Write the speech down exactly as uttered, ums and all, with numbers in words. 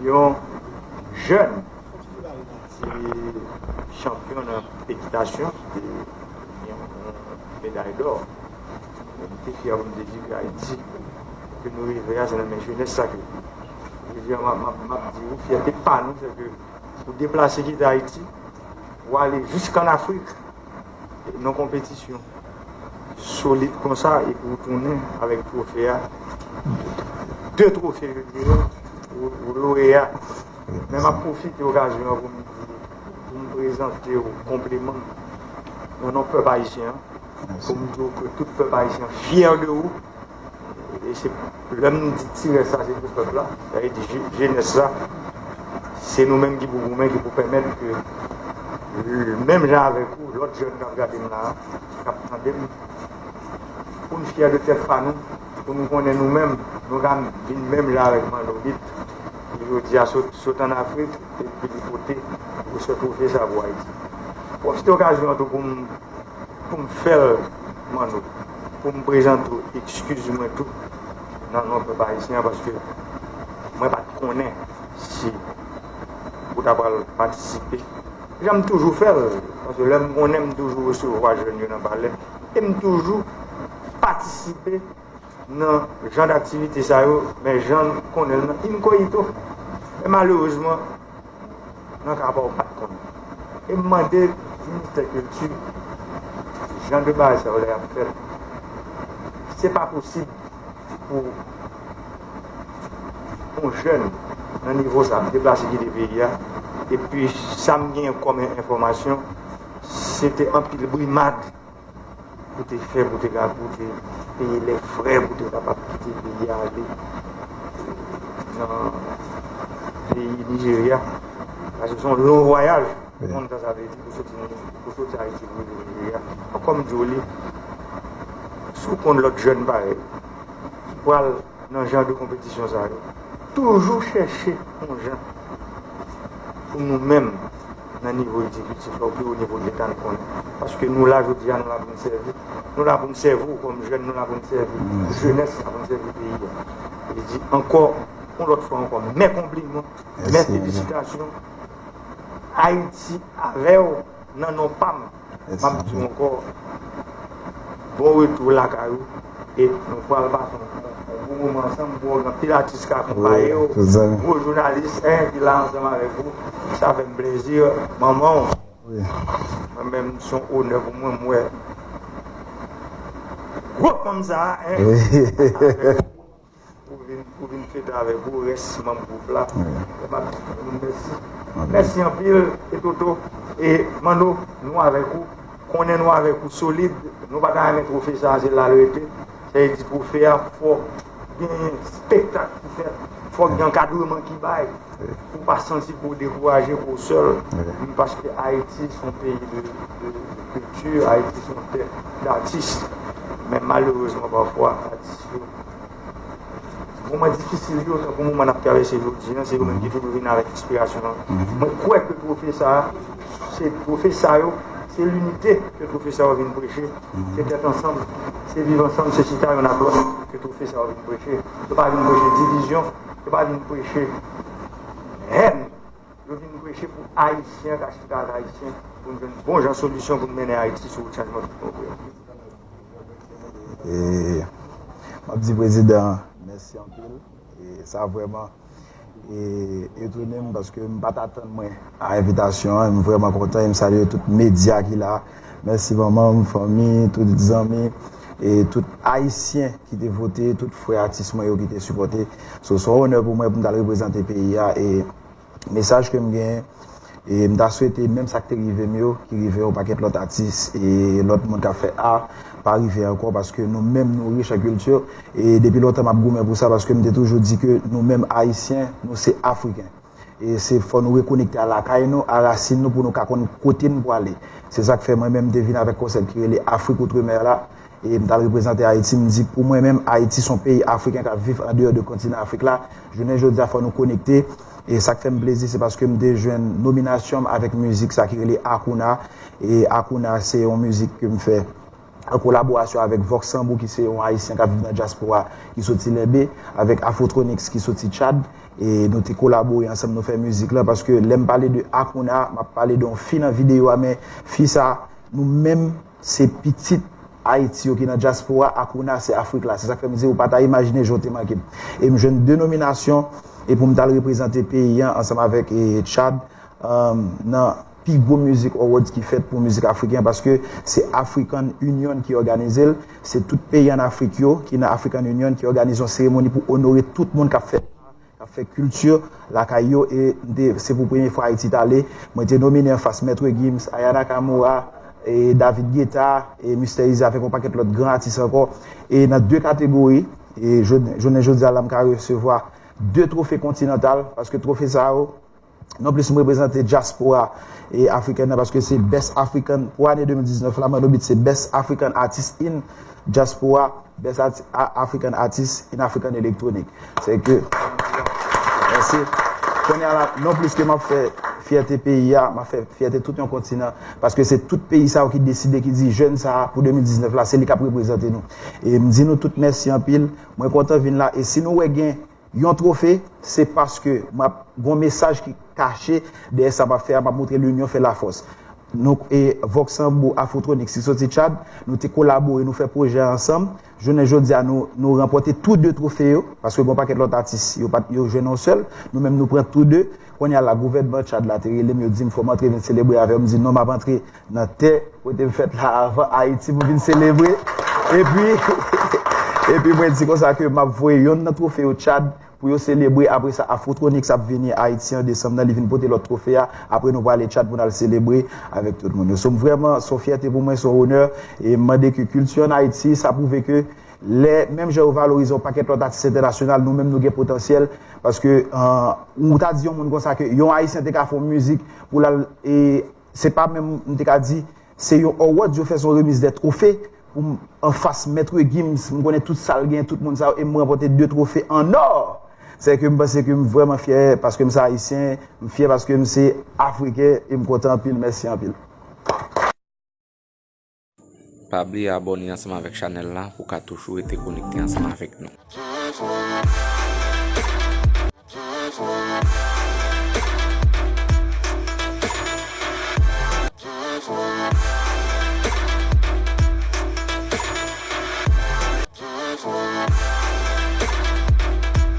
Yon jèn ki te chanpyon nan ekitasyon, ki te gen yon meday dò. Mwen te fyè pou m te di ke Ayiti, ke nou rive a, se nan men jenès sa ke. Je veux dire, m ap, m ap, m ap di ou, fyète pa nou, se ke ou deplase kite Ayiti, ou ale jisk ann Afrik, nan konpetisyon solid konsa, epi ou tounen avèk twofe a, de twofe, je dirais, ou, ou loreya. Men m ap pwofite okazyon an pou m di, pou m prezante w konpliman nan non pèp ayisyen an, pou m di w ke tout pèp ayisyen fyè de ou. E se lè m di ti rès la, se pou pèp la, sa vle di je- jenès la, se nou menm ki pou goumen, ki pou pèmèt ke, menm jan avèk ou, lòt jèn k ap gade m la, k ap tande m, pou n fyè de tèt pa nou, pou nou konnen nou menm, nou ka vin menm jan avèk Manno Beat, ki jodi a sot, sot ann Afrik, epi li pote gwo twofe sa pou Ayiti. Pwofite okazyon an tou pou m pou m fè l, Manno, pou m prezante w eskiz mwen tou nan non pèp ayisyen an, paske mwen pa t konnen si ou ta pral patisipe. Jan m toujou fè l, paske lè m konnen m toujou resevwa jèn yo nan palè, e m toujou patisipe nan jan d aktivite sa yo, men jan n konnen l nan inkoyito. E malerezman, nan ka pa w pa t konnen. E m mande ministè kilti, jan de bagay sa yo lè y ap fèt, se pa posib pou yon jèn nan nivo sa ap deplase kite peyi a. Epi sa m genyen kòm enfòmasyon, se te anpil brimad pou te fè, pou te ka, pou te peye lè frè, pou te kapab kite peyi a ale nan peyi Nijerya. Paske se yon lon vwayaj. Ou konn sa sa vle di pou soti, pou soti Ayiti pou rive Nijerya. Donk, kòm m di w li, si w konn lòt jèn parèy, ki pral nan jan de konpetisyon sa yo, toujou chèche yon jan pou nou menm, nan nivo egzekitif la, ou pi wo nivo de Leta, n konnen. Paske nou la jodi a, nou la pou n sèvi. Nou la pou n sèvi w kòm jèn, nou la pou n sèvi jenès la, pou n sèvi peyi a. Li di ankò, yon lòt fwa ankò, mè konpliman, mè felisitasyon. Ayiti avè w nan non pa m. M ap di w ankò, bon retou lakay ou. E nou pral pase yon, yon bon moman ansanm, pou w gen anpil atis k akonpaye w. Gwo jounalis, en, ki la ansanm avèk ou. Sa fè m plezi. Manman w. Mwen menm, se yon onè pou mwen, m wè gwo fanm sa a, en. Pou vin, pou vin fete avèk ou, rès manm gwoup la. Wi. E m ap di nou mèsi. Ok. Mèsi anpil, e Toto, e Manno, nou avèk ou. Konnen nou avèk ou solid. Nou pa ta renmen twofe sa a, se la l rete. Sa vle di twofe a, fòk gen espektak ki fèt. Fòk gen ankadreman ki bay. Wi. Pou pa santi pou w dekouraje, pou w sèl. Wi. Paske Ayiti se yon peyi de, de, de kilti, Ayiti se yon tè datis. Men malerezman, pafwa, atis yo moman difisil yo, tankou moman n ap travèse jodi a, se yo menm ki toujou vin avèk enspirasyon an. Mwen kwè ke twofe sa a, se twofe sa yo, se linite ke twofe sa yo vin preche, se tèt ansanm, se viv ansanm, se chita youn ak lòt ke twofe sa yo vin preche. Yo pa vin preche divizyon, yo pa vin preche hèn, yo vin preche pou Ayisyen ka chita ak Ayisyen, pou n jwenn bon jan solisyon pou n mennen Ayiti sou wout chanjman tout bon vre. E, m ap di prezidan an mèsi anpil. E, sa vrèman, e, etone m paske m pa t atann mwen a envitasyon an. M vrèman kontan e m salye tout medya ki la. Mèsi manman m, fanmi, tout zanmi e tout Ayisyen ki te vote, tout frè atis mwen yo ki te sipòte. So, se yon onè pou mwen pou m t al reprezante peyi a. E mesaj ke m genyen, e m ta swete menm sa k te rive m yo, ki rive yon pakèt lòt atis e lòt moun k ap fè a, pa rive ankò, paske nou menm nou rich an kilti. E depi lontan m ap goumen pou sa, paske m te toujou di ke nou menm Ayisyen, nou se Afriken. E se fò nou rekonekte a lakay nou, a rasin nou, pou nou ka konn kote n pwale. Se sa k fè mwen menm m te vin avèk konsèp ki rele Afrik Outre-mer la. E m t al reprezante Ayiti, m di pou mwen menm, Ayiti se yon peyi afriken k ap viv andeyò de kontinan Afrik la. Jounen jodi a, fò nou konekte. E sa k fè m plezi, se paske m te jwenn nominasyon m avèk mizik sa ki rele Akouna. E Akouna, se yon mizik ke m fè an kolaborasyon avèk Vox Sambou, ki se yon Ayisyen k ap viv nan dyaspora, ki soti Lenbe, avèk Afrotronics, ki soti Tchad. E nou te kolabore ansanm, nou fè mizik la, paske lè m pale de Akouna, m ap pale de yon fi nan videyo a, men fi sa, nou menm, se pitit Ayiti yo ki nan dyaspora, Akouna, se Afrik la. Se sa k fè m di ou pa ta imajine jan w te manke m. E m jwenn de nominasyon, e pou m t al reprezante peyi an ansanm avèk, e, Tchad, um, nan pi gwo Music Awards ki fèt pou mizik afriken, paske se African Union ki òganize l, se tout peyi ann Afrik yo ki nan African Union ki òganize yon seremoni pou onore tout moun k ap fè, k ap fè kilti lakay yo, e m te, se pou premye fwa Ayiti t ale. Mwen te nomine anfas Maître Gims, Aya Nakamura, e David Guetta, e Mister Eazy avèk yon pakèt lòt gran atis ankò. E nan de kategori, e jod-, jounen jodi a la, m ka resevwa de twofe kontinantal, paske twofe sa yo, non plis m reprezante dyaspora e afrikèn nan, paske se Best African pou ane de mil diznèf la, Manno Beat se Best African Artist in Diaspora, Best Arti-, A-, African Artist in African Electronic. Se ke, mèsi. Kounye a la, non plis ke m ap fè fyète peyi a, m ap fè fyète tout yon kontinan, paske se tout peyi sa yo ki deside, ki di jèn sa a pou de mil diznèf la, se li k ap reprezante nou. E m di nou tout mèsi anpil. Mwen kontan vin la. E si nou wè gen yon twofe, se paske m ap gon mesaj ki kache dèyè sa m ap fè a, m ap montre linyon fè lafòs. Nou, e, Vox Sambou Afrotronics ki soti Tchad, nou te kolabore, nou fè pwojè a ansanm. Jounen jodi a, nou, nou ranpòte tou de twofe yo, paske gon pakèt lòt atis, yo pa t, yo jwenn yon sèl. Nou menm, nou pran tou de. Kounye a la, gouvènman Tchad la te rele m, yo di m fò m antre vin selebre avè yo. M di non, m ap antre nan tè kote m fèt la avan Ayiti pou vin selebre. Epi, epi mwen di konsa ke m ap voye yonn nan twofe yo Tchad pou yo selebre. Apre sa, Afrotronics ap vini Ayiti an desanm nan, li vin pote lòt twofe a. Apre, nou prale Tchad pou n al selebre avèk tout moun yo. So, m vrèman, se yon fyète pou mwen, se yon onè. E m mande ke kilti ann Ayiti, sa pwouve ke lè, menm jan yo valorize yon pakèt lòt atis entènasyonal, nou menm nou gen potansyèl. Paske, euh, ou ta di yon moun konsa ke yon Ayisyen te ka fè yon mizik pou l al, e se pa menm, m te ka di, se yon award yo fè, se yon remiz de twofe pou m anfas Maître Gims, m konnen tout sa l gen, tout moun sa yo, e m ranpòte de twofe an ò. Se ke m panse ke m vrèman fyè paske m se Ayisyen, m fyè paske m se Afriken, e m kontan anpil, mèsi anpil. Pa bliye abòne ansanm avèk chanèl la pou w ka toujou rete konekte ansanm avèk nou.